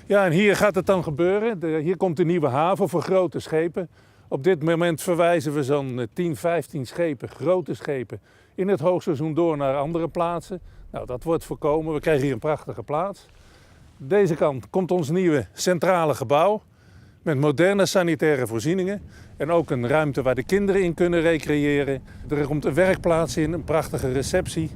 Ja, en hier gaat het dan gebeuren. De, hier komt de nieuwe haven voor grote schepen. Op dit moment verwijzen we zo'n 10, 15 schepen, grote schepen, in het hoogseizoen door naar andere plaatsen. Nou, dat wordt voorkomen. We krijgen hier een prachtige plaats. Deze kant komt ons nieuwe centrale gebouw met moderne sanitaire voorzieningen en ook een ruimte waar de kinderen in kunnen recreëren. Er komt een werkplaats in, een prachtige receptie.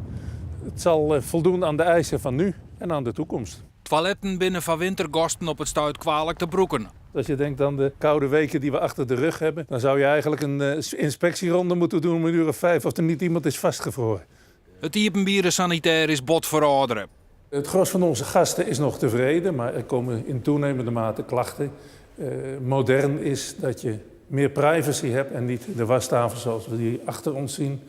Het zal eh, voldoen aan de eisen van nu en aan de toekomst. Toiletten binne foar wintergasten op it stuit kwalik te brûken. Als je denkt aan de koude weken die we achter de rug hebben, dan zou je eigenlijk een eh, inspectieronde moeten doen om een uur of vijf of er niet iemand is vastgevroren. It iepenbiere sanitêr is bot ferâldere. Het gros van onze gasten is nog tevreden, maar er komen in toenemende mate klachten. Uh, modern is dat je meer privacy hebt en niet de wastafel zoals we die achter ons zien.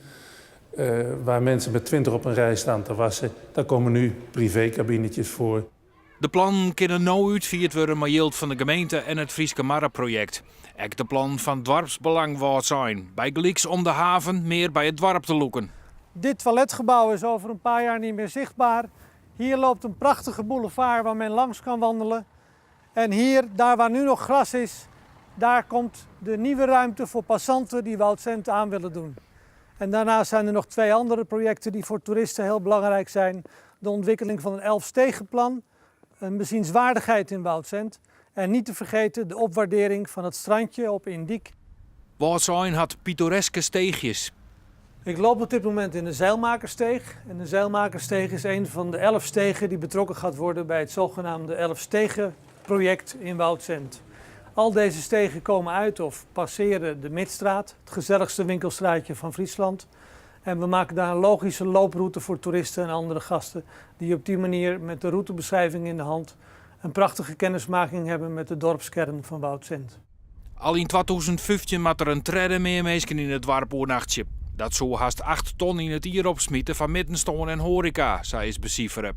Uh, waar mensen met 20 op een rij staan te wassen. Daar komen nu privékabinetjes voor. De plannen kinne no útfierd wurde mei jild fan de gemeente en it Fryske Marreprojekt. Ek de plannen fan Doarpsbelang Wâldsein. Bygelyks om de haven mear by it doarp te lûken. Dit toiletgebouw is over een paar jaar niet meer zichtbaar. Hier loopt een prachtige boulevard waar men langs kan wandelen. En hier, daar waar nu nog gras is, daar komt de nieuwe ruimte voor passanten die Woudsend aan willen doen. En daarnaast zijn er nog twee andere projecten die voor toeristen heel belangrijk zijn. De ontwikkeling van een Elfstegenplan, een bezienswaardigheid in Woudsend. En niet te vergeten de opwaardering van het strandje op Indiek. Wâldsein hat pittoreske steechjes. Ik loop op dit moment in de Zeilmakersteeg. En de Zeilmakersteeg is een van de 11 stegen die betrokken gaat worden bij het zogenaamde Elfstegenproject in Woudsend. Al deze stegen komen uit of passeren de Midstraat, het gezelligste winkelstraatje van Friesland. En we maken daar een logische looproute voor toeristen en andere gasten die op die manier met de routebeschrijving in de hand een prachtige kennismaking hebben met de dorpskern van Woudsend. Al yn 2015 moat der in tredde mear minsken yn it doarp oernachtsje. Dat soe hast 8 ton yn it jier opsmite foar middenstân en hoareka, sa is besifere.